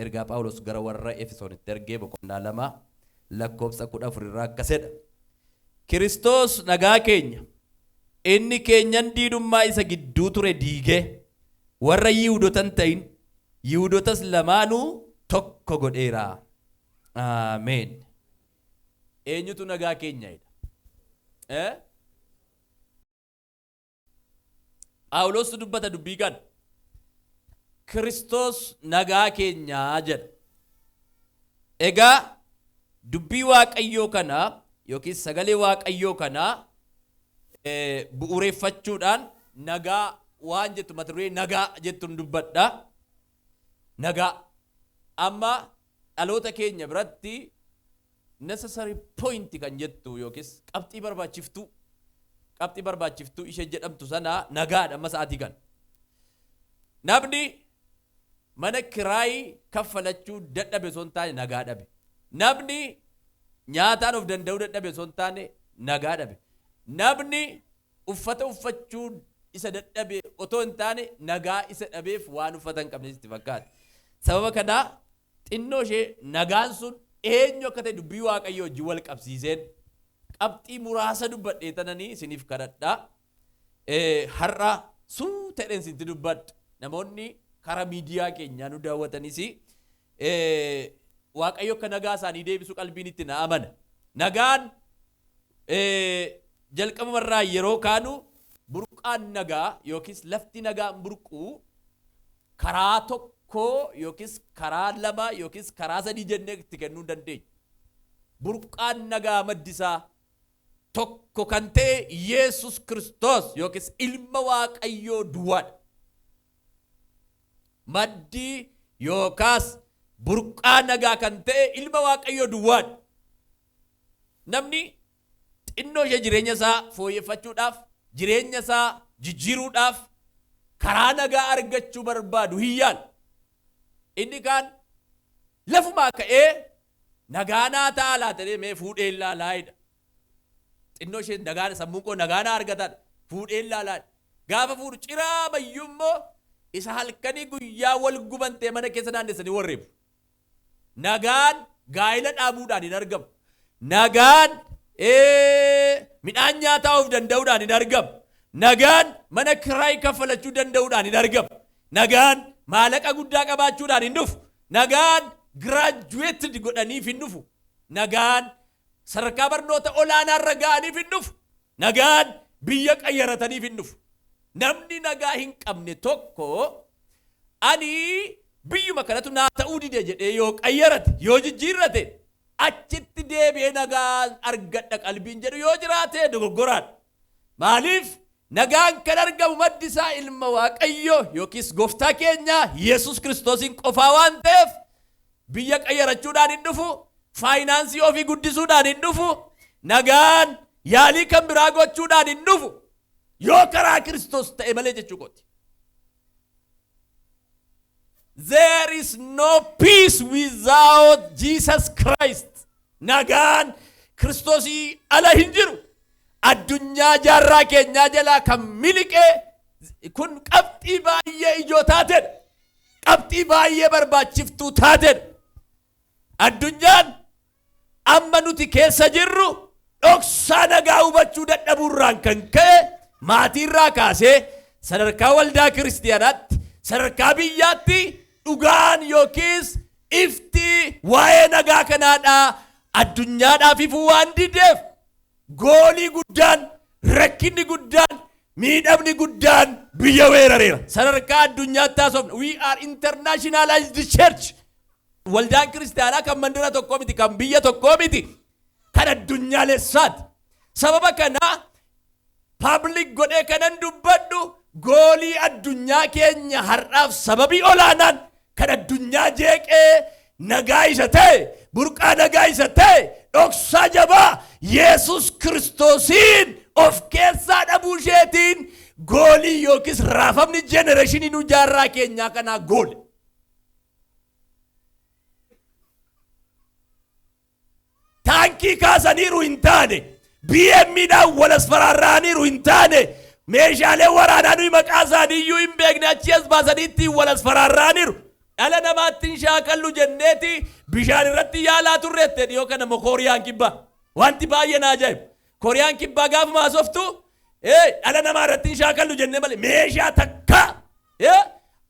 Ergaa Phaawulos gara warra Efesoonitti ergee boqonnaa 2 lakkoofsa 14 irraa akkas jedha. Kiristoos nagaa keenya, inni keenyan diinummaa isa gidduu ture diigee, warra Yihuudota hin ta'in, Yihuudotas lamaanuu tokko godheera. Ameen. Eenyutu nagaa keenya jedha? Eh? Phaawulostu dubbata dubbii kana. Kiristoos nagaa keenya jedha. Egaa dubbii Waaqayyoo kana yookiin sagalee Waaqayyoo kana bu'uureffachuudhaan nagaa waan jettu mata duree nagaa jettuun dubbadha. Nagaa amma dhaloota keenya biratti necessary point kan jettu yookiis qabxii barbaachiftuu qabxii barbaachiftuu ishee jedhamtu sana nagaadha amma sa'aatii kana. Namni mana kiraayii kaffalachuu dadhabe osoo hin taane nagaa dhabe. Namni nyaataan of danda'uu dadhabe osoo hin taane nagaa dhabe. Namni uffata uffachuu isa dadhabe otoo hin taane nagaa isa dhabeef waan uffata hin qabne itti fakkaata. Sababa kanaa Xinnoo ishee nagaan sun eenyu akka ta'e dubbii Waaqayyoo wajjin wal qabsiiseen qabxii muraasa dubbadhee tananii isiniif kadhadha. Har'a suuta jedheen isinitti dubbadha. Namoonni karaa miidiyaa keenyaa nu daawwatanis Waaqayyo akka nagaa isaanii deebisu qalbiin itti na amana. Nagaan jalqabumarraa yeroo kaanu burqaan nagaa yookiis lafti nagaan burqu karaa tokko yookiis karaa lama yookiis karaa sadii jennee itti kennuu hin dandeenyu. Burqaan nagaa maddi isaa tokko kan ta'e Yesus Kiristoos yookiis ilma Waaqayyoo duwwaadha. Maddi yookaas burqaa nagaa kan ta'e ilma Waaqayyoo duwwaadha. Namni xinnoo ishee jireenya isaa fooyyeffachuudhaaf, jireenya isaa jijjiiruudhaaf karaa nagaa argachuu barbaadu hin yaalu. Inni kaan lafumaa ka'ee nagaa naa ta'a laata jedhee mee fuudhee ilaalaa jedha. Xinnoo ishee nagaa sammuun koo nagaa naa argataadha. Fuudhee ilaalaa. Gaafa fuudhu ciraa bayyuu immoo isa halkanii guyyaa wal gubantee mana keessa naannessanii warreebu. Nagaan gaa'ila dhaabuudhaan hin argamu. Nagaan midhaan nyaataa of danda'uudhaan hin argamu. Nagaan mana kiraayii kaffalachuu danda'uudhaan hin argamu. Nagaan maalaqa guddaa qabaachuudhaan hin dhufu. Nagaan graduated godhaniif hin dhufu. Nagaan sadarkaa barnoota olaanaa irra ga'aniif hin dhufu. Nagaan biyya qayyarataniif hin dhufu. Namni nagaa hin qabne tokko ani biyyuma kanatu naa ta'uu dide jedhee yoo qayyarate, yoo jijjiirrate, achitti deebi'ee nagaa argadha qalbiin jedhu yoo jiraate dogoggoraadha. Maaliif nagaan kan argamu maddi isaa ilma Waaqayyoo yookiis gooftaa keenya Yesuus Kiristoosiin qofaa waan ta'eef biyya qayyarachuudhaan hin dhufu, faayinaansii ofii guddisuudhaan hin dhufu, nagaan yaalii kan biraa gochuudhaan hin dhufu. Yoo karaa Kiristoos ta'e malee jechuu kooti. There is no peace without Jesus Christ. Nagaan Kiristoosii ala hin jiru. Addunyaa jaarraa keenyaa jalaa kan miliqee kun qabxii baay'ee ijoo taatedha. Qabxii baay'ee barbaachiftuu taatedha. Addunyaan amma nuti keessa jirru dhoksaa nagaa hubachuu dadhabuurraan kan ka'e maatiirraa kaasee sadarkaa waldaa kiristiyaanaatti, sadarkaa biyyaatti dhugaan yookiis ifti waa'ee nagaa kanaadhaa addunyaadhaaf ifuu waan dideef goolii guddaan, rakkinni guddaan, miidhamni guddaan biyya weerareera. Sadarkaa addunyaatti haasofna. We are internationalized church. Waldaan kiristaanaa kan mandara tokkoo miti, kan biyya tokkoo miti, kan addunyaalessaati. Sababa kanaa public godhee kanan dubbadhu goolii addunyaa keenya har'aaf sababii olaanaan kan addunyaa jeeqee nagaa isa ta'e, burqaa nagaa isa ta'e, dhoksaa jabaa Yesus Kiristoosiin of keessaa dhabuu isheetiin goolii yookiis raafamni jenereeshinii nu jaarraa keenyaa kanaa goole. Taankii kaasaniiru hin taane, BM dhaan wal asfaraarra'aniiru hin taane, meeshaalee waraanaa nuyi maqaa isaanii iyyuu hin beekne achii as baasanii ittiin wal asfaraarra'aniiru. Dhala namaatti hin shaakallu jenneeti bishaan irratti yaalaa turreette dhiyoo kana immoo Kooriyaan Kibbaa. Wanti baay'ee na ajaa'ibu. Kooriyaan Kibbaa gaafuma haasoftu dhala namaa irratti hin shaakallu jennee malee meeshaa takka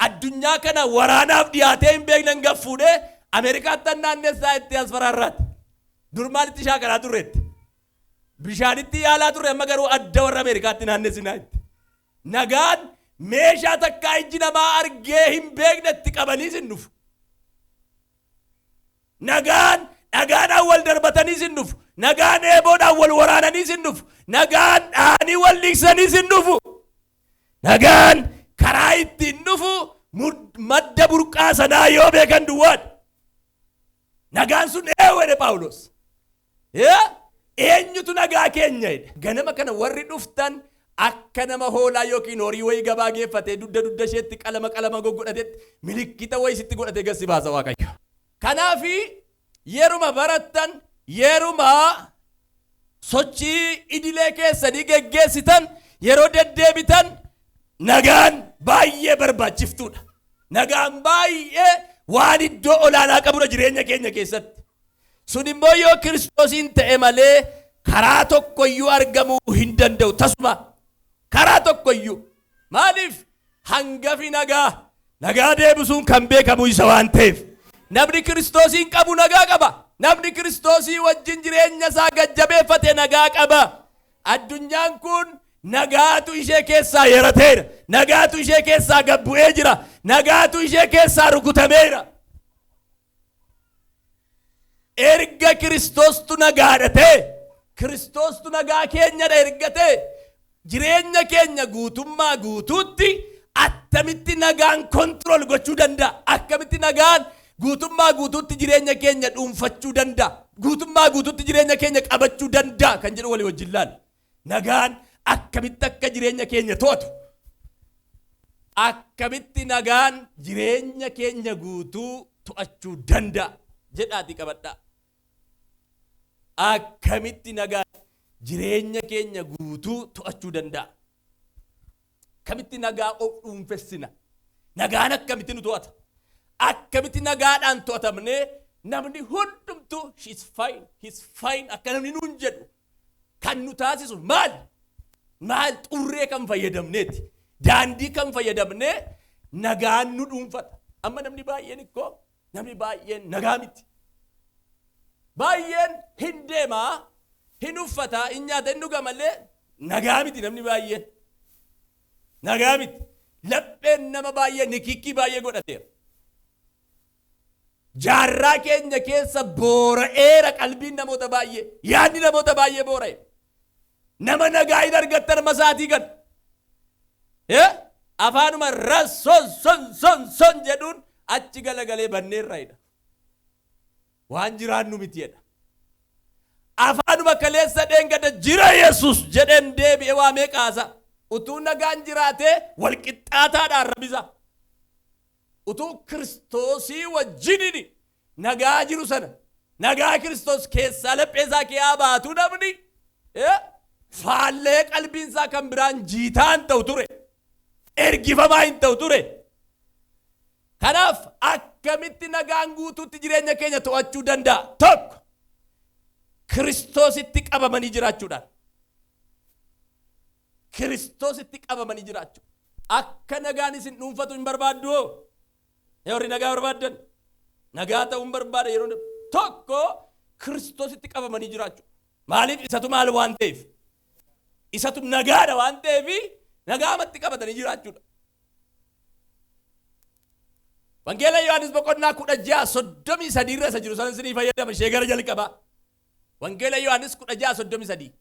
addunyaa kana waraanaaf dhiyaatee hin beekne gaffuudhee Ameerikaatti naannessaa itti as faraarraatti. Dur maalitti shaakalaa turreetti? Bishaanitti yaalaa turre, amma garuu adda warra Ameerikaatti naannessinaa itti. Nagaan meeshaa takkaa ijji namaa argee hin beekne itti qabaniis hin dhufu. Nagaan dhagaadhaan wal darbataniis hin dhufu. Nagaan eeboodhaan wal waraananiis hin dhufu. Nagaan dhaanii wal dhiiksaniis hin dhufu. Nagaan karaa ittiin dhufu madda burqaa sanaa yoo beekan duwwaadha. Nagaan sun eenyu jedhe Phaawulos? Eenyutu nagaa keenya jedhe? Ganama kana warri dhuftan akka nama hoolaa yookiin horii wayii gabaa geeffatee dugda dugda isheetti qalama qalama goggodhatetti milikkita wayii sitti godhatee gassi baasa Waaqayyo. Kanaafi yeruma barattan, yeruma sochii idilee keessanii geggeessitan, yeroo deddeebitan nagaan baay'ee barbaachiftuudha. Nagaan baay'ee waan iddoo olaanaa qabudha jireenya keenya keessatti. Sun immoo yoo Kiristoosiin ta'e malee karaa tokkoyyuu argamuu hin danda'u tasuma. Karaa tokkoyyuu. Maaliif? Hangafi nagaa nagaa deebisuun kan beekamu isa waan ta'eef. Namni Kiristoosiin qabu nagaa qaba. Namni Kiristoosii wajjin jireenya isaa gajjabeeffate nagaa qaba. Addunyaan kun nagaatu ishee keessaa yerateera. Nagaatu ishee keessaa gabbu'ee jira. Nagaatu ishee keessaa rukutameera. Erga Kiristoostu nagaadha ta'e, Kiristoostu nagaa keenyadha erga ta'e, jireenya keenya guutummaa guutuutti attamitti nagaan control gochuu danda'a? Akkamitti nagaan guutummaa guutuutti jireenya keenya dhuunfachuu danda'a? Guutummaa guutuutti jireenya keenya qabachuu danda'a kan jedhu walii wajjin laalla. Nagaan akkamitti akka jireenya keenya to'atu? Akkamitti nagaan jireenya keenya guutuu to'achuu danda'a jedhaati qabadhaa. Akkamitti nagaan jireenya keenya guutuu to'achuu danda'a? Akkamitti nagaa of dhuunfessina? Nagaan akkamitti nu to'ata? Akkamitti nagaadhaan to'atamnee namni hundumtuu "She's fine, he's fine" akka namni nuun jedhu kan nu taasisu maal? Maal xurree kan fayyadamneeti? Daandii kan fayyadamnee nagaan nu dhuunfata. Amma namni baay'een ikkoo namni baay'een nagaa miti. Baay'een hin deemaa, hin uffataa, hin nyaata, hin dhuga malee nagaa miti namni baay'een. Nagaa miti. Lapheen nama baay'ee nikikkii baay'ee godhateera. Jaarraa keenya keessa boora'eera qalbiin namoota baay'ee. Yaadni namoota baay'ee boora'e. Nama nagaa hin argattan masaatii kan. Afaanuma son son son son jedhuun achi galagalee banneerra jedha. Waan jiraannu miti jedha. Afaanuma kaleessa dheengada jira Yesus jedheen deebi'ee waa meeqaasa. Utuu nagaan jiraatee wal qixxaataadhaan rabbisa. Utuu Kiristoosii wajjiniin nagaa jiru sana, nagaa Kiristoos keessaa lapheesaa keessaa baatu, namni faallee qalbiinsaa kan biraan jiitaa hin ta'u ture. Ergifamaa hin ta'u ture. Kanaaf akkamitti nagaan guutuutti jireenya keenya to'achuu danda'a? Tokko, Kiristoositti qabamanii jiraachuudhaan. Kiristoositti qabamanii jiraachuu. Akka nagaan isin dhuunfatu hin barbaaddu hoo? Warri nagaa barbaaddan, nagaa ta'uu hin barbaada yeroo tokko Kiristoositti qabamanii jiraachuu. Maaliif? Isatu maal waan ta'eef? Isatu nagaadha waan ta'eef nagaamatti qabatanii jiraachuudha. Wangeela Yohaannis boqonnaa 16:33 irra isa jiru sana isinii fayyadama, ishee gara jalqabaa. Wangeela Yohaannis 16:33.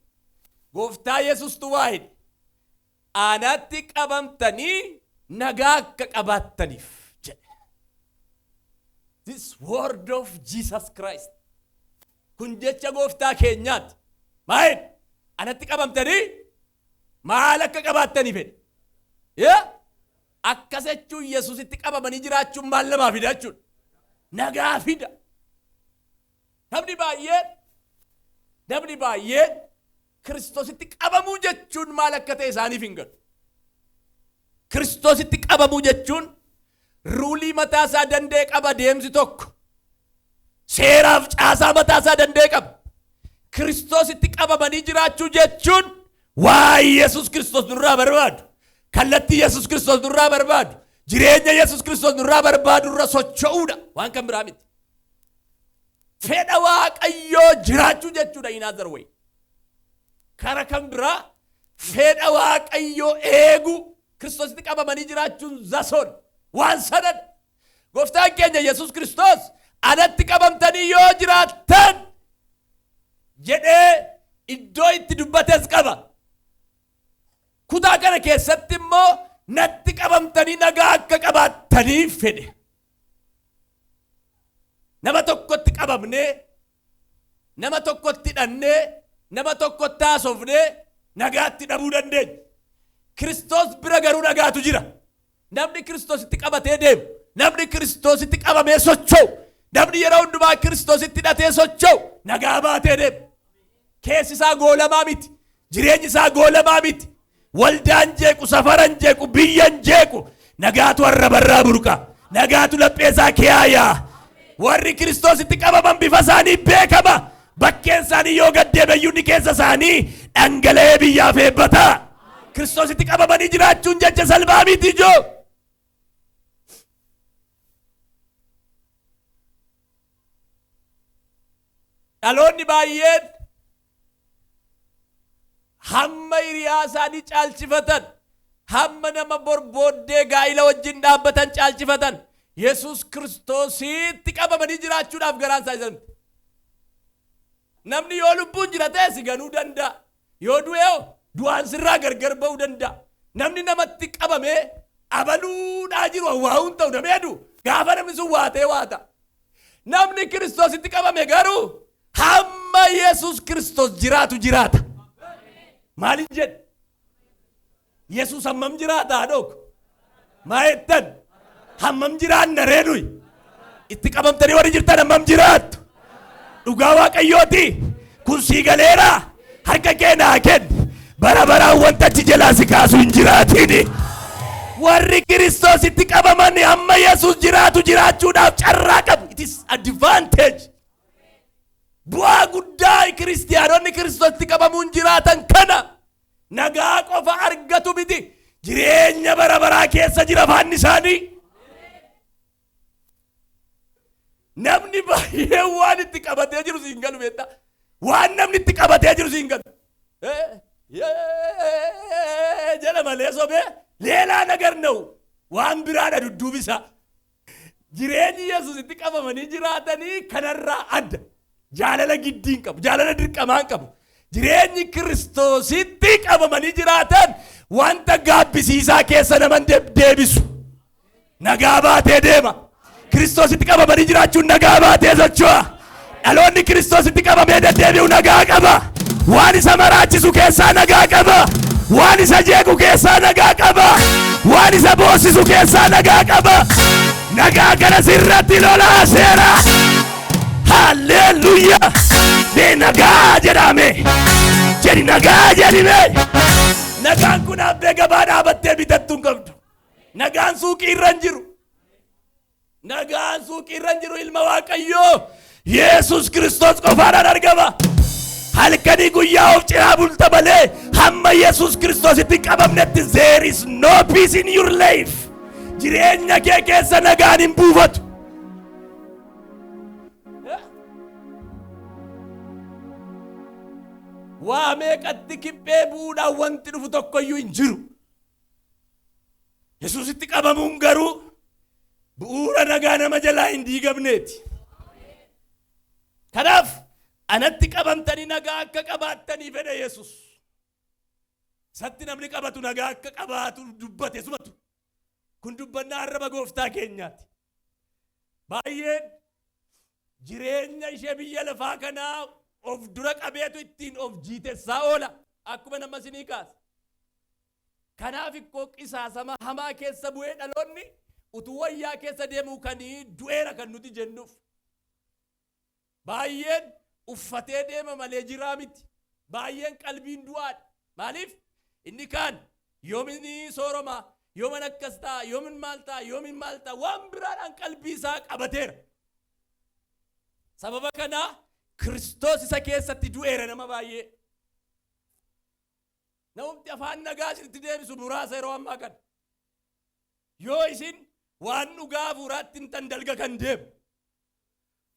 Gooftaa Yesuustu waa jedhe. "Anatti qabamtanii nagaa akka qabaattaniif" jedhe. This word of Jesus Christ. Kun jecha gooftaa keenyaati. Maal? Anatti qabamtanii maal akka qabaattaniif jedhe? Akkas jechuun Yesuusitti qabamanii jiraachuun maal namaa fida jechuudha? Nagaa fida. Namni baay'een Kiristoositti qabamuu jechuun maal akka ta'e isaaniif hin galu. Kiristoositti qabamuu jechuun Rule mataa isaa danda'e qaba deemsi tokko. Seeraaf caasaa mataa isaa danda'e qaba. Kiristoositti qabamanii jiraachuu jechuun waa Yesus Kiristoos nurraa barbaadu, kallattii Yesus Kiristoos nurraa barbaadu, jireenya Yesus Kiristoos nurraa barbaadu irra socho'uudha. Waan kan biraa miti. Fedha Waaqayyoo jiraachuu jechuudha in other way. Kara kan biraa fedha Waaqayyoo eeguu, Kiristoositti qabamanii jiraachuun zasoon waan sanadha. Gooftaan keenya Yesus Kiristoos anatti qabamtanii yoo jiraattan jedhee iddoo itti dubbates qaba. Kutaa kana keessatti immoo natti qabamtanii nagaa akka qabaattanii fedhe. Nama tokkotti qabamnee, nama tokkotti hidhannee, nama tokkotti haasofnee nagaatti dhabuu dandeenya. Kiristoos bira garuu nagaatu jira. Namni Kiristoositti qabatee deemu, namni Kiristoositti qabamee socho'u, namni yeroo hundumaa Kiristoositti hidhatee socho'u nagaa baatee deema. Keessi isaa goolamaa miti. Jireenyi isaa goolamaa miti. Waldaan jeequ, safaran jeequ, biyyan jeequ. Nagaatu arrabarraa burqa. Nagaatu laphee isaa kiyaayaa. Warri Kiristoositti qabaman bifa isaanii beekama. Bakkeen isaanii yoo gaddeebiyyuu ni keessa isaanii dhangala'ee biyyaaf eebbata. Kiristoositti qabamanii jiraachuun jecha salphaa miti ijoo. Dhaloonni baay'een hamma hiriyaa isaanii caalchifatan, hamma nama borbooddee gaa'ila wajjin dhaabbatan caalchifatan, Yesus Kiristoositti qabamanii jiraachuudhaaf garaan isaa isan. Namni yoo lubbuun jira ta'e si ganuu danda'a. Yoo du'e du'aan sirraa gargar ba'uu danda'a. Namni namatti qabamee abaluudhaa jiru waa'uun ta'u namee adu gaafa namni sun waatee waata. Namni Kiristoositti qabame garuu hamma Yesus Kiristoos jiraatu jiraata. Maalin jedhe? Yesus hammam jiraata haadhook? Maa jettan? Hammam jiraanna ree nuyi? Itti qabamtanii warri jirtan hammam jiraattu? Dhugaa Waaqayyooti. Kun sii galeera. Harka kee naa kenni. Bara baraan wanta achi jalaa si kaasu hin jiraatini. Warri Kiristoositti qabaman hamma Yesus jiraatu jiraachuudhaaf carraa qabu. It is advantage. Bu'aa guddaa kiristiyaanonni Kiristoositti qabamuun jiraatan kana nagaa qofa argatu miti. Jireenya bara baraa keessa jira faanni isaanii. Namni baay'een waan itti qabatee jiru siin galu beektaa? Waan namni itti qabatee jiru siin galu. Jedha malee sobee ሌላ ነገር ነው. Waan biraadha dudduubisa. Jireenyi Yesuusitti qabamanii jiraatanii kanarraa adda. Jaalala giddii hin qabu. Jaalala dirqamaa hin qabu. Jireenyi Kiristoositti qabamanii jiraatan wanta gaabbisiisaa keessa nama deebisu. Nagaa baatee deema. Kiristoositti qabamanii jiraachuun nagaa baatee socho'a. Dhaloonni Kiristoositti qabamee deddeebi'u nagaa qaba. Waan isa maraachisu keessaa nagaa qaba. Waan isa jeequ keessaa nagaa qaba. Waan isa boosisu keessaa nagaa qaba. Nagaa kana sirratti lolaaseera. Halleluuyaa. Mee nagaa jedhame. Jedhi, nagaa jedhime. Nagaan kun abbee gabaa dhaabattee bitattu hin qabdu. Nagaan suuqii irra hin jiru. Nagaan suuqii irra hin jiru, ilma Waaqayyoo. Yesus Kiristoos qofaadhaan argama. Halkanii guyyaa of cinaa bulta malee hamma Yesus Kiristoositti hin qabamnetti there is no peace in your life. Jireenya kee keessa nagaan hin buufatu. Waa meeqatti kiphee bu'uudhaan wanti dhufu tokkoyyuu hin jiru. Yesuusitti qabamuun garuu bu'uura nagaa nama jalaa hin diigamneeti. Kanaaf anatti qabamtanii nagaa akka qabaattanii fedhe Yesus. Isatti namni qabatu nagaa akka qabaatu dubbate sumatu. Kun dubbannaa arraba gooftaa keenyaati. Baay'een jireenya ishee biyya lafaa kanaa of dura qabeetu ittiin of jiitessaa oola. Akkuma nama isinii kaasa. Kanaaf ikkoo qisaasama hamaa keessa bu'ee dhaloonni utuu wayyaa keessa deemuu kanii du'eera kan nuti jennuuf. Baay'een uffatee deema malee jiraa miti. Baay'een qalbiin du'aadha. Maaliif? Inni kaan yoom inni sooroma, Yooman akkas ta'a, yoomin maal ta'a, yoomin maal ta'a, waan biraadhaan qalbii isaa qabateera. Sababa kanaa Kiristoos isa keessatti du'eera nama baay'ee. Namumti afaan nagaa isinitti deebisu muraasa yeroo ammaa kana. Yoo isin waan dhugaa hafuuraatti himtan dalga kan deemu.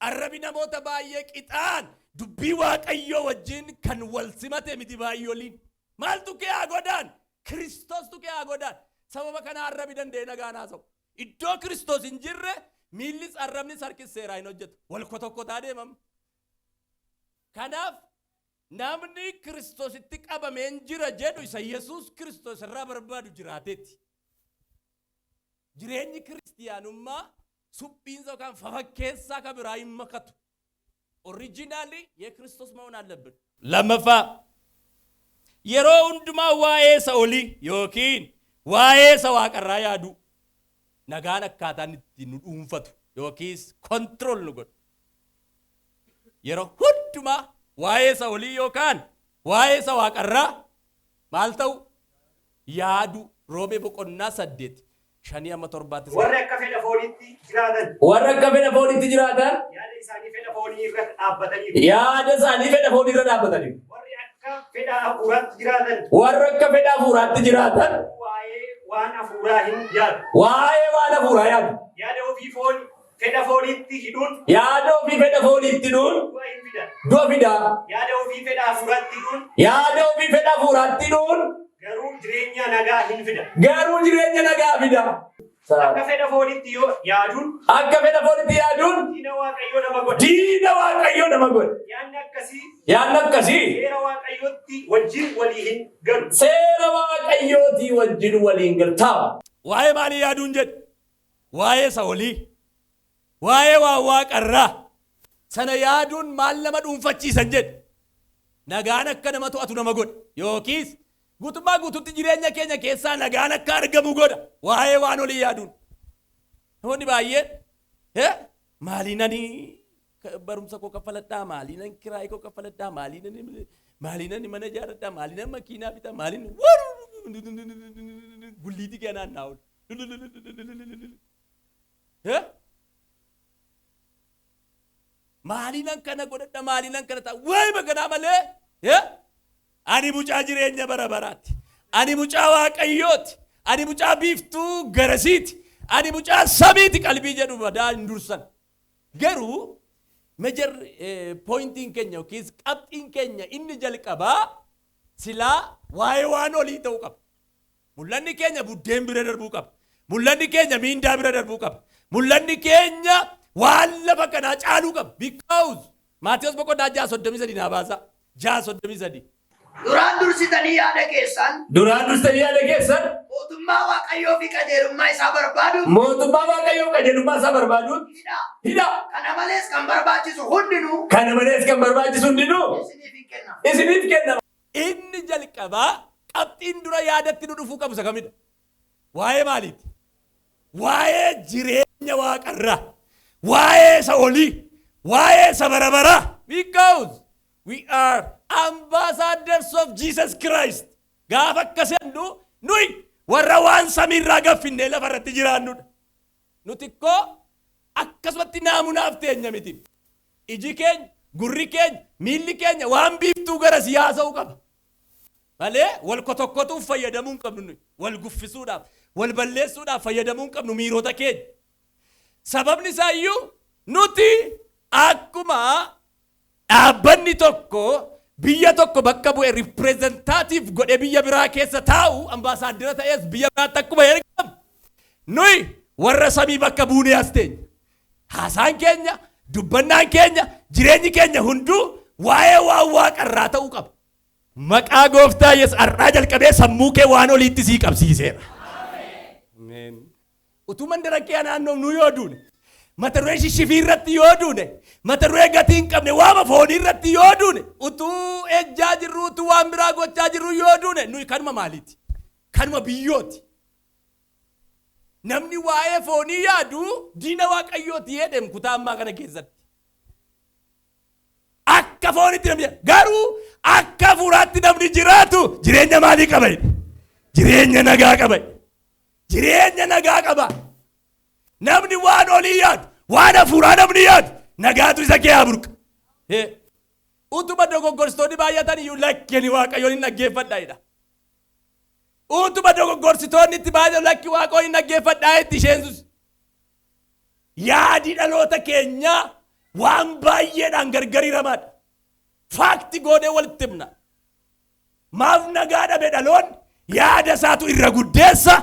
Arrabi namoota baay'ee qixaan dubbii Waaqayyoo wajjin kan wal simate miti baay'ooliin. Maaltu kee haa godhaan? Kiristoostu kee haa godhaan. Sababa kana arrabi danda'ee nagaan haasa'u. Iddoo Kiristoos hin jirre miillis arrabnis harkis seeraa hin hojjetu. Wal kotokkotaa deemam. Kanaaf namni Kiristoositti qabameen jira jedhu isa Yesuus Kiristoos irraa barbaadu jiraateeti. Jireenyi kiristiyaanummaa suphiinsa yookaan fafakkeessaa kan biraa hin makatu. Originally የክርስቶስ መሆን አለብን። Lammaffaa, yeroo hundumaa waa'ee isa olii yookiin waa'ee isa waaqarraa yaadu, nagaan akkaataan itti nu dhuunfatu yookiis control nu godhu. Yeroo hundumaa waa'ee isa olii yookaan waa'ee isa waaqarraa maal ta'u yaadu. Roomee boqonnaa 8:5 amma 7tti. Warri akka fedha fooniitti jiraatan Warra akka fedha fooniitti jiraatan yaada isaanii fedha foonii irra dhaabbataniiru. Yaada isaanii fedha foonii irra dhaabbataniiru. Warri akka fedha hafuuraatti jiraatan Warra akka fedha hafuuraatti jiraatan waa'ee waan hafuuraa hin yaadu. Waa'ee waan hafuuraa yaadu. Yaada ofii foon fedha fooniitti hidhuun Yaada ofii fedha fooniitti hidhuun du'a hin fida. Du'a fida. Yaada ofii fedha hafuuraatti hidhuun Yaada ofii fedha hafuuraatti hidhuun garuu jireenya nagaa hin fida. Garuu jireenya nagaa fida. Akka fedha fooniitti yoo yaaduun Akka fedha fooniitti yaaduun diina Waaqayyoo nama godha. Diina Waaqayyoo nama godha. Yaadni akkasii Yaadni akkasii seera Waaqayyootti wajjin walii hin galu. Seera Waaqayyootii wajjin waliin galtaa. Waa'ee maalii yaaduun jedhe? Waa'ee isa olii. Waa'ee waan waaqarraa. Sana yaaduun maal nama dhuunfachiisan jedhe? Nagaan akka nama to'atu nama godha. Yookiis guutummaa guututti jireenya keenya keessaa nagaan akka argamu godha. Waa'ee waan olii yaaduun. Namoonni baay'een maaliin ani barumsa koo kaffaladhaa, maaliin kiraayii koo kaffaladhaa, maaliin ani mana ijaaradhaa, maaliin ani makiinaa bitaa, maaliin gulliitii kee naannaa oolu. Maaliin an kana godhadha, maaliin an kana ta'a, wayi maganaa malee ani mucaa jireenya bara baraati. Ani mucaa Waaqayyooti. Ani mucaa biiftuu garasiiti. Ani mucaa samiiti qalbii jedhu badaa hin dursan. Garuu major pointiin keenya yookiis qabxiin keenya inni jalqabaa silaa waa'ee waan olii ta'uu qaba. Mul'anni keenya buddeen bira darbuu qaba. Mul'anni keenya miindaa bira darbuu qaba. Mul'anni keenya waan lafa kanaa caaluu qaba. Because Maatiyos boqonnaa 6:33 naa baasa. 6:33. Duraan dursitanii yaada keessan Duraan dursitanii yaada keessan mootummaa Waaqayyoo fi qajeelummaa isaa barbaadu mootummaa Waaqayyoo qajeelummaa isaa barbaaduun hidha. Hidha. Kana malees kan barbaachisu hundinuu Kana malees kan barbaachisu hundinuu isiniif hin kennama. Isiniif kennama. Inni jalqabaa qabxiin dura yaadatti nu dhufuu qabu isa kamidha? Waa'ee maaliiti? Waa'ee jireenya waaqarraa. Waa'ee isa olii. Waa'ee isa bara baraa. Because we are ambassadors of Jesus Christ. Gaafa akkas jennu nuyi warra waan samiirraa gaffinnee lafa irratti jiraannudha. Nuti ikkoo akkasumatti naamunaaf teenya miti. Iji keenya, gurri keenya, miilli keenya waan biiftuu gara siyaasa'uu qaba. Malee wal kotokkotuuf fayyadamuu hin qabnu nuyi. Wal guffisuudhaaf, wal balleessuudhaaf fayyadamuu hin qabnu miirota keenya. Sababni isaa iyyuu nuti akkuma dhaabbanni tokko biyya tokko bakka bu'e, representative godhe biyya biraa keessa taa'u, ambaasaaddira ta'es biyya biraatti akkuma ergamu, nuyi warra samii bakka buunee as teenya. Haasaan keenya, dubbannaan keenya, jireenyi keenya hunduu waa'ee waan waaqarraa ta'uu qaba. Maqaa Gooftaa Yesuus har'aa jalqabee sammuu kee waan oliitti sii qabsiiseera. Utuu mandara kee naannoofnu yoo duune, mata duree shishifii irratti yoo duune, mata duree gatii hin qabne waama foonii irratti yoo duune, utuu ejjaa jirru, utuu waan biraa gochaa jirru yoo duune, nuyi kanuma maaliiti? Kanuma biyyooti. Namni waa'ee foonii yaadu diina Waaqayyooti jedhem kutaa ammaa kana keessatti. Akka foonitti namni garuu akka hafuuraatti namni jiraatu jireenya maalii qaba jedhe? Jireenya nagaa qaba jedhe. Jireenya nagaa qaba. Namni waan olii yaadu, waan hafuuraa namni yaadu, nagaatu isa kee burqa. Utuma dogoggorstoonni baay'atan iyyuu lakkeni Waaqayyoon hin dhaggeeffadhaa jedha. Utuma dogoggorstoonni itti baay'atan lakki Waaqayyoon hin dhaggeeffadhaa itti isheen sus. Yaadi dhaloota keenyaa waan baay'eedhaan gargar hiramaadha. Fact goonee walitti himna. Maaf nagaa dhabe dhaloonni? Yaada isaatu irra guddeessa,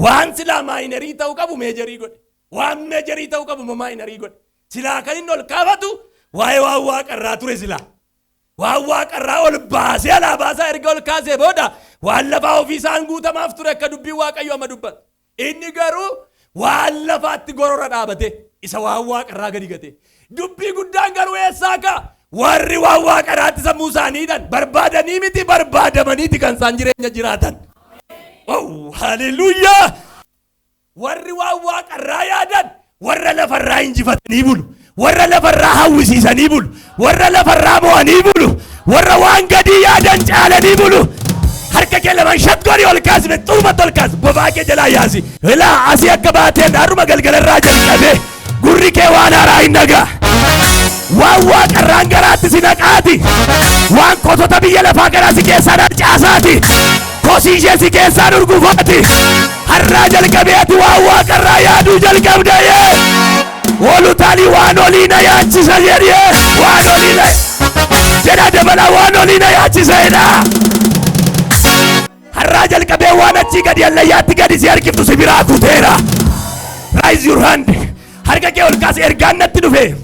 waan silaa minor ta'uu qabu major godhe. Waan major ta'uu qabu minor godhe. Silaa kan inni ol kaafatu waa'ee waan waaqarraa ture silaa. Waan waaqarraa ol baasee alaabaa isaa erga ol kaasee booda waan lafaa ofii isaan guutamaaf ture akka dubbii Waaqayyo amma dubbatu. Inni garuu waan lafaatti gorora dhaabate isa waan waaqarraa gadi gate. Dubbii guddaan garuu eessaa ka'a? Warri waan waaqarraatti sammuu isaaniidhaan barbaadanii miti, barbaadamaniiti kan isaan jireenya jiraatan. Oh, haleluuyaa! Warri waan waaqarraa yaadan warra lafarraa injifatanii bulu. Warra lafarraa hawwisiisanii bulu. Warra lafarraa mo'anii bulu. Warra waan gadii yaadan caalanii bulu. Harka kee lamaan shat godhi ol kaasime, xurumatti ol kaasi, bobaa kee jalaa yaasi. Ilaa, asii akka baateen haruma galgalarraa jalqabee gurri kee waan haaraa hin dhagaa. Waan waaqarraan garaatti si naqaati. Waan kotota biyya lafaa garaa si keessaa darcaasaati. Kosii ishee si keessaa urgufaati. Har'aa jalqabee ati waan waaqarraa yaaduu jalqabdee. Oolutaalii waan olii na yaachisa jedhee, waan olii na jedha dabalaa, waan olii na yaachisa jedha. Har'aa jalqabee waan achii gadi allayyaatti gadi si harkiftu si biraa kuteera. Raise your hand. Harka kee ol kaasi, ergaan natti dhufe.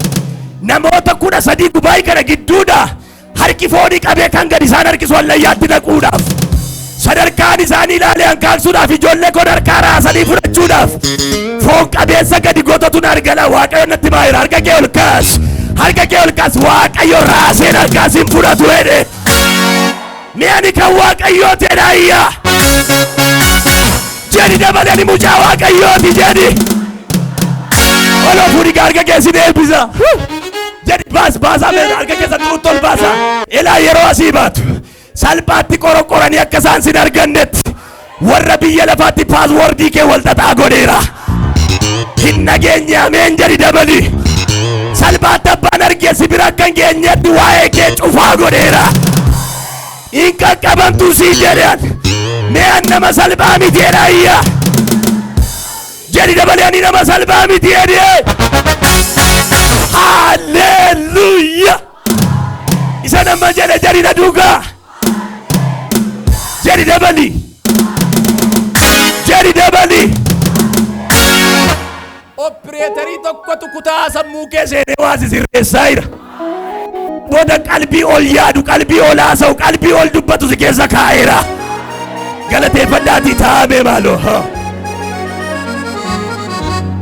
Namoota 13 Dubaay kana gidduudha. Harki foonii qabee kan gadi isaan harkisu allayyaatti naquudhaaf. Sadarkaan isaanii ilaalee hankaaqsuudhaaf, ijoollee koon harkaa raasanii fudhachuudhaaf. Foon qabeessa gadi gootatu na argala, Waaqayyo natti baay'eera. Harka kee ol kaas. Harka kee ol kaas, Waaqayyo raaseen harkaas hin fudhatu jedhe. Mi'ani kan Waaqayyoo ta'edha ayyaa. Jedhi dabalee, ani mucaa Waaqayyooti jedhi. Ol fuudhi, harka keessi eebbisa. Jedhi, baas baasaa mee, harka keessa xurutti ol baasa. Ilaa, yeroo asii baatu salphaatti qoroqqoranii akka isaan sin argannetti warra biyya lafaatti password kee wal xaxaa godheera. Hin nageenye, ameen jedhi dabali. Salphaatti abbaan argee si bira akka hin geenyetti waa'ee kee cufaa godheera. Hin qaqqabamtu siin jedhan. Mee an nama salphaa miti jedha ayya. Jedhi dabalee, ani nama salphaa miti jedhee. Haleluuyaa. Isa nama jedhe jedhi na duukaa. Jedhi dabali. Jedhi dabali. Operator tokkotu kutaa sammuu kee seenee waa sirreessaa jira. Booda qalbii ol yaadu, qalbii ol haasa'u, qalbii ol dubbatu si keessa kaa'eera. Galateeffadhaatii taa'amee maaloo.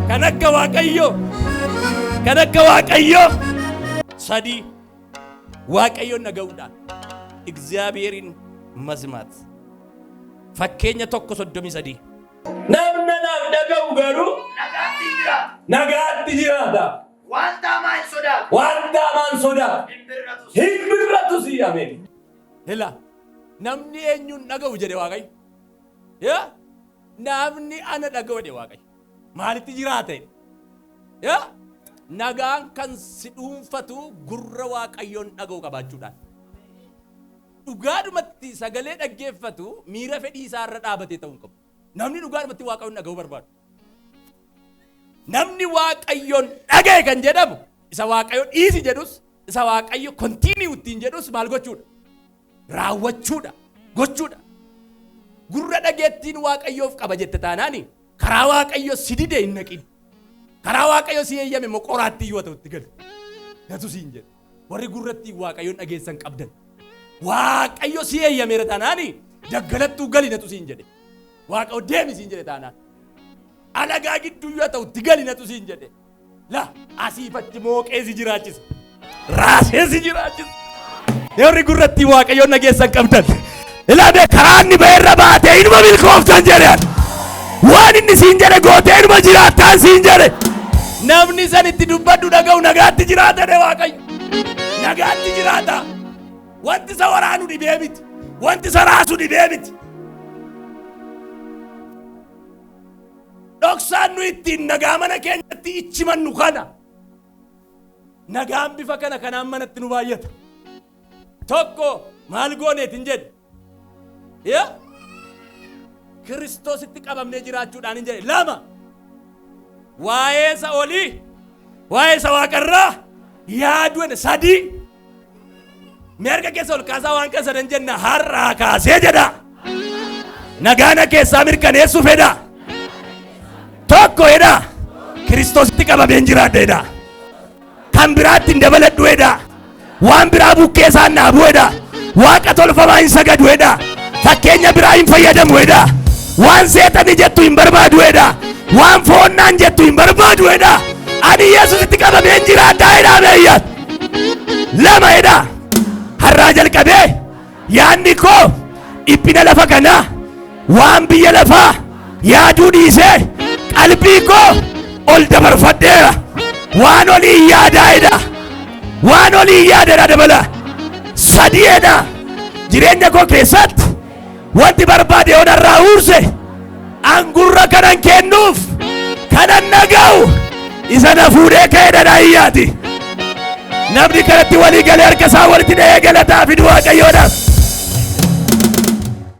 Kan akka Waaqayyoo, kan akka Waaqayyoo. Sadii, Waaqayyoon dhaga'uudhaan, እግዚአብሔርን መስማት. Fakkeenya 1:33. Namni naaf dhaga'u garuu Nagaatti jiraata. Nagaatti jiraata. Wanta hamaa hin sodaatu. Wanta hamaan sodaatu. Hin birratus. Hin birratus. Ameen. Hila, namni eenyuun dhaga'u jedhe Waaqayyo? Yaa, namni ana dhaga'u jedhe Waaqayyo. Maalitti jiraata jedhe? Yaa, nagaan kan si dhuunfatu gurra Waaqayyoon dhaga'u qabaachuudhaan. Dhugaadhumatti sagalee dhaggeeffatu miira fedhii isaa irra dhaabatee ta'uu hin qabu. Namni dhugaadhumatti Waaqayyoon dhaga'uu barbaadu. Namni Waaqayyoon dhaga'e kan jedhamu isa Waaqayyo dhiisi jedhus, isa Waaqayyo continue ittiin jedhus maal gochuudha? Raawwachuudha. Gochuudha. Gurra dhageettiin Waaqayyoof qaba jette taanaani karaa Waaqayyo si dide hin naqin. Karaa Waaqayyo si eeyyame immoo qoraattii yoo ta'u itti gali. Gatu siin jedhe. Warri gurratti Waaqayyoon dhageessan qabdan. Waaqayyo si eeyyameera taanaani daggalattuu gali natu siin jedhe. Waaqayyo deemi siin jedhe taanaan. Alagaa gidduu yoo ta'u itti gali natu siin jedhe. La, asiifatti mooqee si jiraachisa. Raasee si jiraachisa. Warri gurratti Waaqayyoon dhageessan qabdan. Ilaamee, karaa inni ba'eerra baatee inuma milkooftan jedhan. Waan inni siin jedhe gootee inuma jiraattaan siin jedhe. Namni san itti dubbadhu dhaga'u nagaatti jiraata jedhe Waaqayyo. Nagaatti jiraata. Wanti isa waraanu dhibee miti. Wanti isa raasu dhibee miti. Dhoksaan nu ittiin nagaa mana keenyatti ichimannu kana. Nagaan bifa kana kanaan manatti nu baay'ata. Tokko maal gooneetin jedhe? Yaa? Kiristoositti qabamnee jiraachuudhaan hin jedhe. Lama, waa'ee isa olii, waa'ee isa waaqarraa yaaduu jedhe. Sadii, mee harka keessa ol kaasaa, waan kana sadan jenna har'aa kaasee jedha. Nagaana keessaa mirkaneessuu fedha. Tokko jedha, Kiristoositti qabameen jiraadha jedha. Kan biraatti hin dabaladhu jedha. Waan biraa bukkee isaan naabu jedha. Waaqa tolfamaa hin sagadu jedha. Fakkeenya biraa hin fayyadamu jedha. Waan seexani jettu hin barbaadu jedha. Waan foonnaan jettu hin barbaadu jedha. Ani Yesusitti qabameen jiraadha jedha meeyyan. Lama jedha. Har'aa jalqabee yaadni koo dhiphina lafa kanaa, waan biyya lafaa yaaduu dhiisee qalbii koo ol dabarfadheera. Waan olii yaadaa jedha. Waan olii yaadadha dabala. Sadii jedha. Jireenya koo keessatti wanti barbaade yoon irraa uurse angurra kanan kennuuf kanan naga'u isa na fuudhee ka'edha iyyaati. Namni kanatti walii galee harka isaa walitti dha'ee galataa fidu Waaqayyoodhaaf.